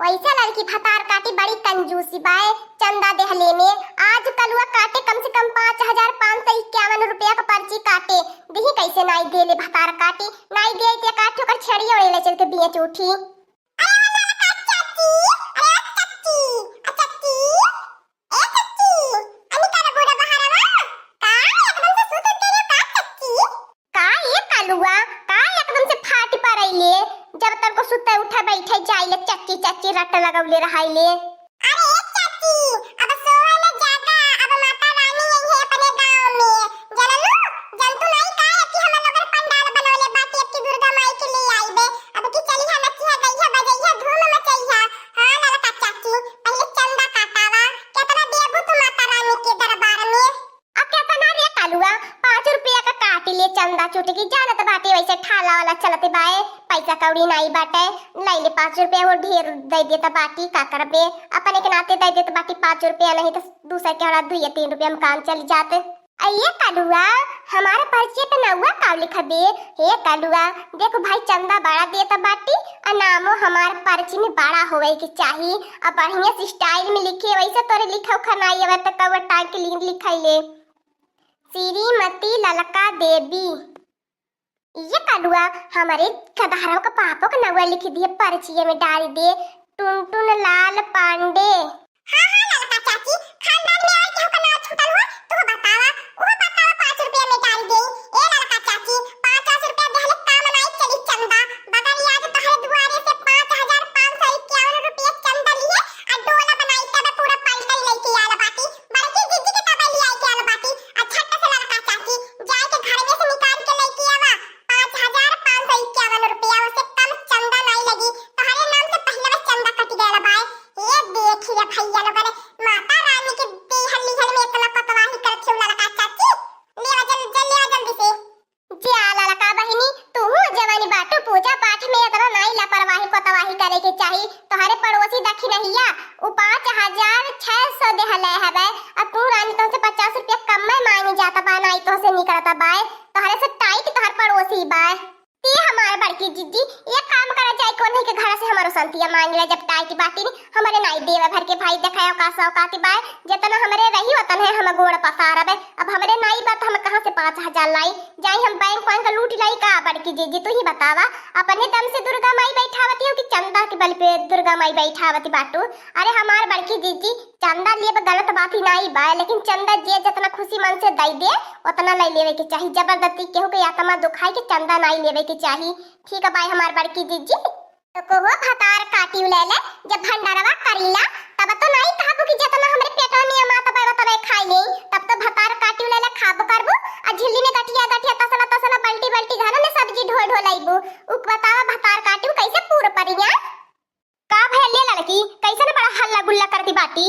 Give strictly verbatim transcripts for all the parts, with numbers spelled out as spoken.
वैसे लड़की भतार काटी बड़ी कंजूसी बाय, चंदा देहले में। आज कलुआ काटे कम से कम पाँच हजार पाँच सौ इक्यावन रुपया का पर्ची काटे, दिही कैसे नाई देले भतार काटी, नाई दे ते काट ठोकर छेड़ी ओड़े ले चल के बिया चूठी। अरे ओ ललका चाची, अरे ओ चाची, ओ चाची, ए चाची, अनी का रे बूढ़ा बहारवा, का एकदम से सुत गई का चाची? का ये कलुआ, का एकदम से फाट पर अइले? जब तक को सुते उठे बैठे जाइले चच्ची चच्ची रट लगौले रहाइले। अरे ए चाची, अब सोए न जागा, अब माता रानी आई है अपने गाँव में, जनलू? जनतू नहीं का है कि हम लोगन पंडाल बनौले बाटी, अब की दुर्गा माई के लिए आइबे, अब की चली है नचिया गई है बजई है धूम मचई है। हाँ ललका चाची, पहले चंदा काटावा, कितना देबू तू माता रानी के दरबार में? अब केतना रे कलुआ, पाँच रुपया का काटी ले चंदा चुटकी, जानत बाटे वैसे ठाला वाला चलत बाए, पैसा कौड़ी नाई बाटे, लई ले पाँच रुपया, वो ढेर दे देत बाटी, का करबे, अपने के नाते दे देत बाटी पाँच रुपया, नहीं तो दूसर के हरा दुई या तीन रुपया में काम चल जात। आ ये कलुआ, हमारे पर्चे पे नौवा का लिखबे? हे कलुआ, देखो भाई चंदा बड़ा देत बाटी, आ नामो हमार पर्ची में बड़ा होवे के चाही, आ बढ़िया से स्टाइल में लिखे, वैसे तोरे लिखा उखा नाई आवे तो कौआ टांग के लिख लिखैले। श्रीमती ललका देवी। ये कलुआ, हमरे गदहरवा का पापो का नौवा लिख दिए, पर्चिये में डाल दिए, टुनटुन लाल पांडे। हाँ, हाँ, ललका चाची, खानदान में और केहू का नाव छूटल हो, तू बतावा, वो बतावा, पाँच रुपया में डाल दे। ए ललका चाची, पाँच पाँच रुपया देहले काम नाई चली चंदा, बगल आज तोहरे दुआरे से पाँच हजार पाँच सौ इक्यावन रुपया चंदा लिए, आ डोला बनाई तबे पूरा पलटन लेके आल बाटी। बड़की जीजी के तबे लियाई के आल बाटी। आ झट से ललका चाची, जाए के घर में से निकाल के लेके आवा। पाँच हजार पाँच सौ इक्यावन रुपया से कम चंदा नाई लगी। तोहरे नाम से पहले बस चंदा कट गया बाय। ये देख ले भैया लोगन, माता रानी के देहल लिहल में इतना कोतवाही करत हो ललका चाची। लेवा जल-, जल-, लेवा जल्दी से। जा ललका बहिनी, तूहू जवानी बाटू, पूजा पाठ में इतना नाई लापरवाही कोतवाही करे के चाही। तोहरे पड़ोसी दखिनहिया, उ पाँच हजार छह सौ देहले हवे, आ तू रानी तोहसे पचास रुपया कम में मांगी जाता बा, नाई तोहसे निकलता बाय, तोहरे से टाइट तोहर पड़ोसी बाय। ते हमार बड़की जीजी, एक काम करा जाए, कोन्हे के घर से हमारो संतिया मांग ले, जब टाइट बाटिन, हमरे नाई देवे भर के भाई देखायो का सौकाती बाय, जितना हमरे रही उतने हम गोड़ पसारबे। अब हमरे नाई बा त हम कहाँ से पाँच हजार लाई? जाई हम बैंक वांक लूट लाई का? बड़की जीजी तू ही बतावा, अपने दम से दुर्गा माई बैठावती हो कि चंदा के बल पे दुर्गा माई बैठावती बाटू? अरे हमार बड़की जीजी, चंदा लेब गलत बात ही नाई बा, लेकिन चंदा जे जितना खुशी मन से दई दे, उतना ले लेवे के चाही। जबरदस्ती केहू के आत्मा दुखाई के चंदा नाई लेवे के चाही। ठीक है बाय हमार बड़की जीजी। तो कोहो भतार काटी ले ले, जब भंडारवा करीला, तब तो नाई कहबू कि जितना हमरे पेटवा में अमात बा, उतना खाई ले। तब तो भतार काटी ले ले खाबो करबू, आ झिल्ली में गठिया गठिया, तसला तसला, बल्टी बल्टी घर में सब्जी ढो ढो लइबू। उ बतावा भतार काटी कैसे पूर परिया? का भइल ले लड़की, कैसे न बड़ा हल्ला गुल्ला करती बाटी?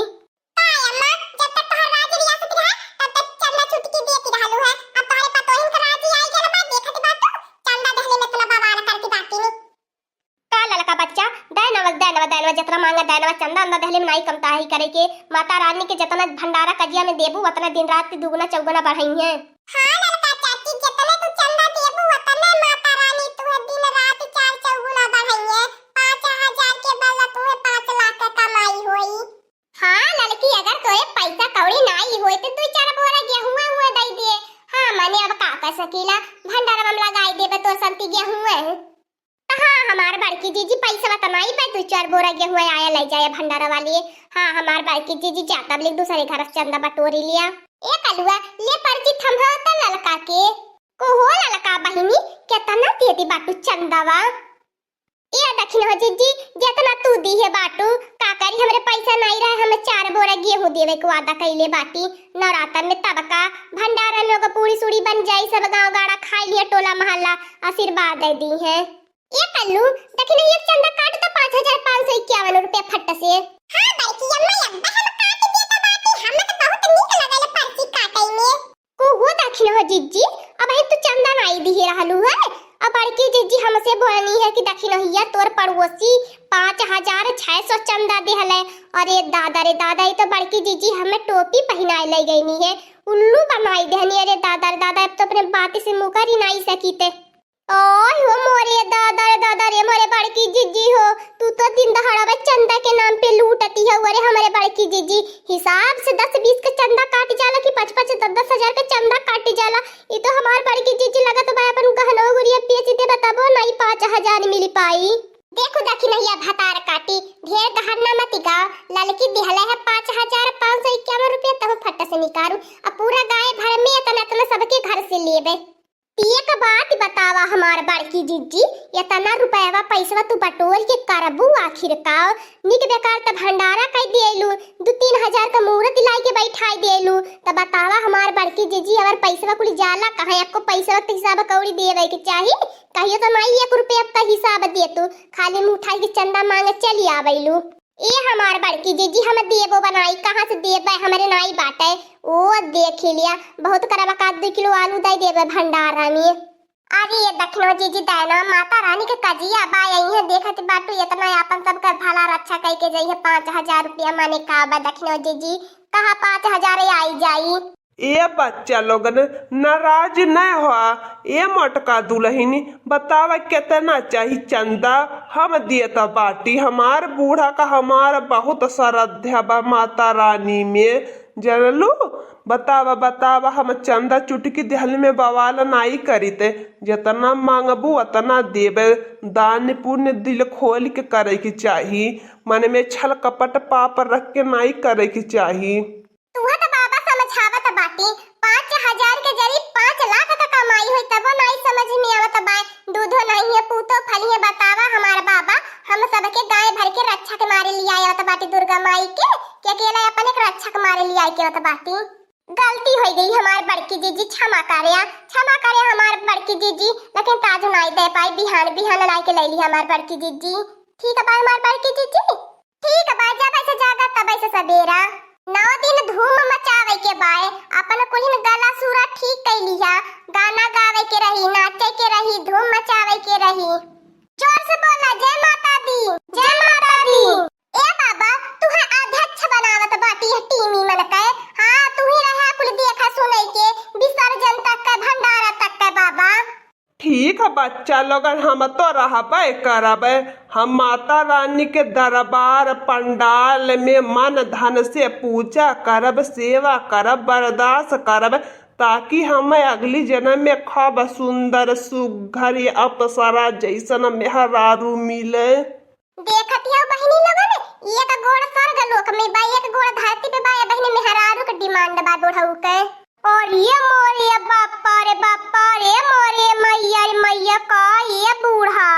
का अम्मा, जब तक तोहर राज रियासत रहा, तब तक चंदा चुटकी देती रहलू है। अब तोहरे पतोहिन का राज आई गल बा, देखत बा तू, चंदा दहले में इतना बवाल करती बाटी नी। का ललका बच्चा, दैनवा, दैनवा, दैनवा, जतरा मांगा दैनवा, चंदा अंदा दहले में नाई कमताही करे के। माता रानी के जतना भंडारा कजिया में देबू, उतना दिन रात के दुगुना चौगुना बढ़ई है। हाँ ललका चाची, जतने तू चंदा देबू, उतने माता रानी तुहे दिन रात चार चौगुना बढ़ई है। पाँच हजार के बदला तुहे पाँच लाख के कमाई होई। हाँ ललकी, अगर तोरे पैसा कौड़ी नाई होए तो दू चार बोरा गेहुआ हुआ दई दे। हाँ, मने अब का कर सकीला, भंडारा में लगाई देबे तोर संती गेहुआ। तो हाँ, हमार बड़की जीजी पैसा त नाई बा, दू चार बोरा गेहुआ आया ले जाए भंडारा वाली। हाँ, हमार बड़की जीजी जाता बलिक दूसरे घर से चंदा बटोरी लिया। ए कलुआ, ले पर्ची थम्हा त ललका के। को हो ललका बहिनी, केतना देती बाटू चंदावा? ए दखिनहो जीजी, जेतना तू दीहे बाटू, का करी, हमरे पैसा नाई रहे, हमें चार बोरा गेहूं देवे के वादा कइले बाटी। नवरातन में तबका भंडारा में ओकर पूरी सूरी बन जाई, सब गांव गाड़ा खाई लिया, टोला मोहल्ला आशीर्वाद दे दीहे। ए कल्लू, दखिनहिया के चंदा काट त पाँच हजार पाँच सौ इक्यावन रुपया फट से। हाँ बड़की अम्मा, अब्बे हम काट देता बाटी, हमें तो बहुत नीक लगल पर्ची काटे में। को हो दखिनहो जीजी, अबहिं तू चंदा नाई दिहे रहलू है। अब बड़की जीजी हमसे बोलनी है कि दखिनहिया तोर पड़ोसी पाँच हजार छह सौ चंदा देहले। अरे दादा रे दादा, ये तो बड़की जीजी हमें टोपी पहिनाए ले गईनी है, उल्लू बनाई देहनी। अरे दादा रे दादा, अब तो अपने बात से मुकर ही नाई सकीते। आय हो मोरे दादा रे दादा रे, मोरे बड़की जिज्जी हो, तू तो दिन दहाड़ा बा चंदा के नाम पे लूटती हो। अरे हमरे बड़की जिज्जी, हिसाब से दस बीस के चंदा काट जाला कि पाँच पाँच दस दस हजार के चंदा काट जाला। ई तो हमार बड़की जिज्जी लगत बा अपन गहना गुरिया बेच दे, बताबो नाई पाँच हजार मिल पाई। देखो दखिनहिया भतार काटी, ढेर दहरना मति गाओ, ललकी दिहले है पाँच हजार पाँच सौ इक्यावन रुपया, तहु फट से निकारू, अब पूरा गाँव भर में एतना एतना सबके घर से लेबे। ती एक बात बतावा हमार बड़की जिज्जी, एतना रुपयवा पैसवा तू बटोर के करबू आखिर का? निक बेकार त भंडारा कई दिएलू, दू तीन हजार का मूरत लाई के बैठाई दिएलू, त बतावा हमार बड़की जिज्जी, अगर पैसवा कुल जाला कहाँ? एको पैसवा के हिसाब कौड़ी देवे के चाही, कहियो तो नाई एक रुपया का हिसाब दे तू, खाली मुँह उठाई के चंदा मांगे चली आवेलू। ए हमार बड़की जिज्जी, हम देबो बनाई, कहाँ से देबे, हमरे नाई बाटे। ओ देखी लिया, बहुत करबा का दू किलो आलू दे देबे भंडारा में। अरे ये दखिनो जिज्जी, दैना माता रानी के कजिया बा, यही है देखत बाटू, एतना आपन सबकर भला रक्षा कई के जइहे। पाँच हजार रुपया माने का बा दखिनो जिज्जी, कहाँ पाँच हजार आई जाई? ए बच्चा लोगन, नाराज न हो। ए मोटका दुलहिनी, बतावा केतना चाही चंदा? हम दियत बाटी। हमार बूढ़ा का हमार बहुत श्रद्धा बा माता रानी में, जनलू? बतावा, बतावा, हम चंदा चुटकी दिहल में बवाल नाई करित। जेतना मांगबू ओतना देबे। दान पुण्य दिल खोल के करे के चाही, मन में छल कपट पाप रख के नाई करे के चाही। तुहे तो बाबा समझावत बाटी, पाँच हजार के जरी पाँच लाख का कमाई होई तबो नाई समझ में आवत बा। दूधो नहीं है, पूतो फली है, बतावा हमार बाबा, हम सबके गाय भर के रक्षा के मारे लिया आवत बाटी दुर्गा माई के, कि अकेला अपन एक रक्षा के मारे लिया के आवत बाटी। गलती हो गई हमार बड़की जिज्जी, क्षमा करे, क्षमा करे हमार बड़की जिज्जी, लेकिन ताजू नाई दे पाई, बिहान बिहान लाई के ले ली हमार बड़की जिज्जी। ठीक बा हमार बड़की जिज्जी। ठीक बा, जब ऐसे जागा तब ऐसे सबेरा। नौ दिन धूम मचावे के बाय, अपन कुलिन गला सूरा ठीक कैली है। गाना गावे के रही, नाचे के रही, धूम मचावे के रही। जोर से बोला, जय माता दी, जय माता दी। ए बाबा, तुहे अध्यक्ष बनावत बाटी है टीमी मन के। हाँ, तू ही रहा कुल देखा सुने के, विसर्जन तक के, भंडारा तक के बाबा। ठीक है बच्चा लोगन, हम तो रहबे करब। हम माता रानी के दरबार पंडाल में मन धन से पूजा करब, सेवा करब, बर्दाश्त करब, ताकि हम अगली जन्म में खूब सुंदर सुघर अप्सरा जैसन मेहरारू मिले। देखत हौ बहिनी लोगन, एक गोड़ स्वर्ग लोक में बा, एक गोड़ धरती पे बा। ए बहिनी, मेहरारू के demand बा बुढ़ऊ के। और ये मोरे बापा रे बापा रे, मोरे मैया रे मैया, का ये बूढ़ा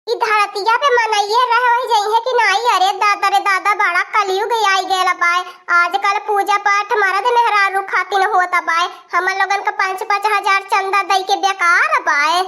ई धरतिया पे मनइये रहे वही जइहे कि नाई? अरे दादा रे दादा, बड़ा कलयुग आई गयल बाय। आजकल पूजा पाठ मरद मेहरारू खातिर होत बाय, हमन लोगन का पाँच पाँच हजार चंदा दई के बेकार बाय।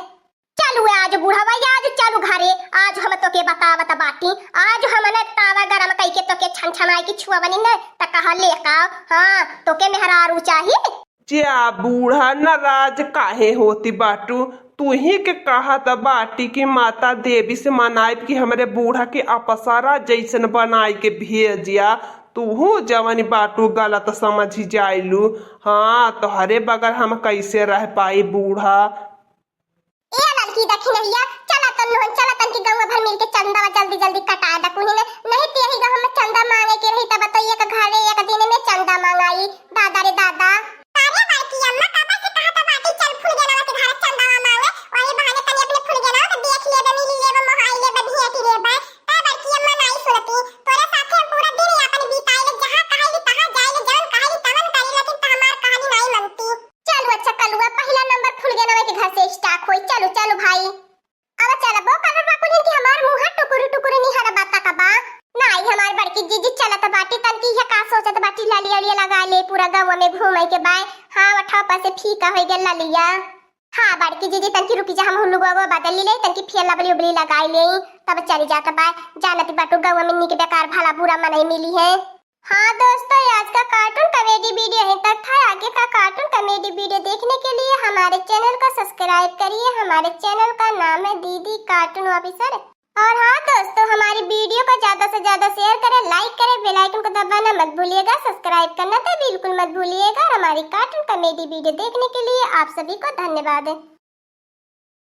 चलू आज बुढ़वा, आज चलू घरे। आज हम तोके बतावत बाटी, आज हमने तावा गरम कइके तोके छन छनाई के छुअवनी न, त कहा लेका। हाँ, तोके मेहरारू चाही। जा बूढ़ा, नाराज काहे होती बाटू? तू ही के कहत बाटी कि माता देवी से मनाइब कि हमरे बूढ़ा के अप्सरा जैसन बनाई के भेजिया। तूहू जवन बाटू गलत समझी जाइलू। हाँ, तोहरे बगैर हम कैसे रह पाई बूढ़ा? ए ललकी दखिनहिया, चला तन नोहन, चला तन की गौवा भर मिल के चंदावा जल्दी जल्दी कटा द कुहिन, नहीं तेरी गौवा में चंदा मांगे के रही तब तो एक घरे एक दिन में चंदा मांगाई। दादा रे दादा। अरे बड़की अम्मा, कब से कहत बाटी चल फुलगेनवा के घर चंदावा मांगे, वही बहाने तनी अपने फुलगेनवा के देख लेबे, मिल लेबे, मोहाई लेबे, भेंट लेबे। ए बड़की अम्मा नाई सुनती, तोरे साथे हम पूरा दिन अपन बिताई ले, जहाँ कहे ली तहाँ जाई ले, जवन कहे ली तवन करी, लेकिन त हमार कहानी नाई मनती। चलो अच्छा कलुआ, पहिला नंबर फुलगेनवा के घर से start होई। चलो, चलो भाई। अब चलबो करबा कुलिन कि हमार मुँह टुकुर टुकुर निहर बा तकबा। नाई हमार बड़की जीजी चलत बाटी, तनकी इहे का सोचत बाटी, ललिया उलिया लगा ले, पूरा गौवा में घूमे के बाय। हाँ, ओठवा पर से फीका होई गल ललिया। हाँ, बड़की जीजी तनकी रुकी जा, हम लुगवा बदल ले, तनकी फेयर लवली उबली लगाई ले, तब चली जात बाय। जानत बाटू गौवा में निक बेकार भला बुरा मनई मिली है। हाँ दोस्तों, आज का cartoon comedy video यहीं तक था। आगे का cartoon comedy video देखने के लिए हमारे channel को subscribe करिए। हमारे channel का नाम है दीदी Cartoon Officer। और हाँ दोस्तों, हमारी video को ज्यादा से ज्यादा share करें, like करें, bell icon को दबाना मत भूलिएगा, subscribe करना तो बिल्कुल मत भूलिएगा। और हमारी cartoon comedy video देखने के लिए आप सभी को धन्यवाद।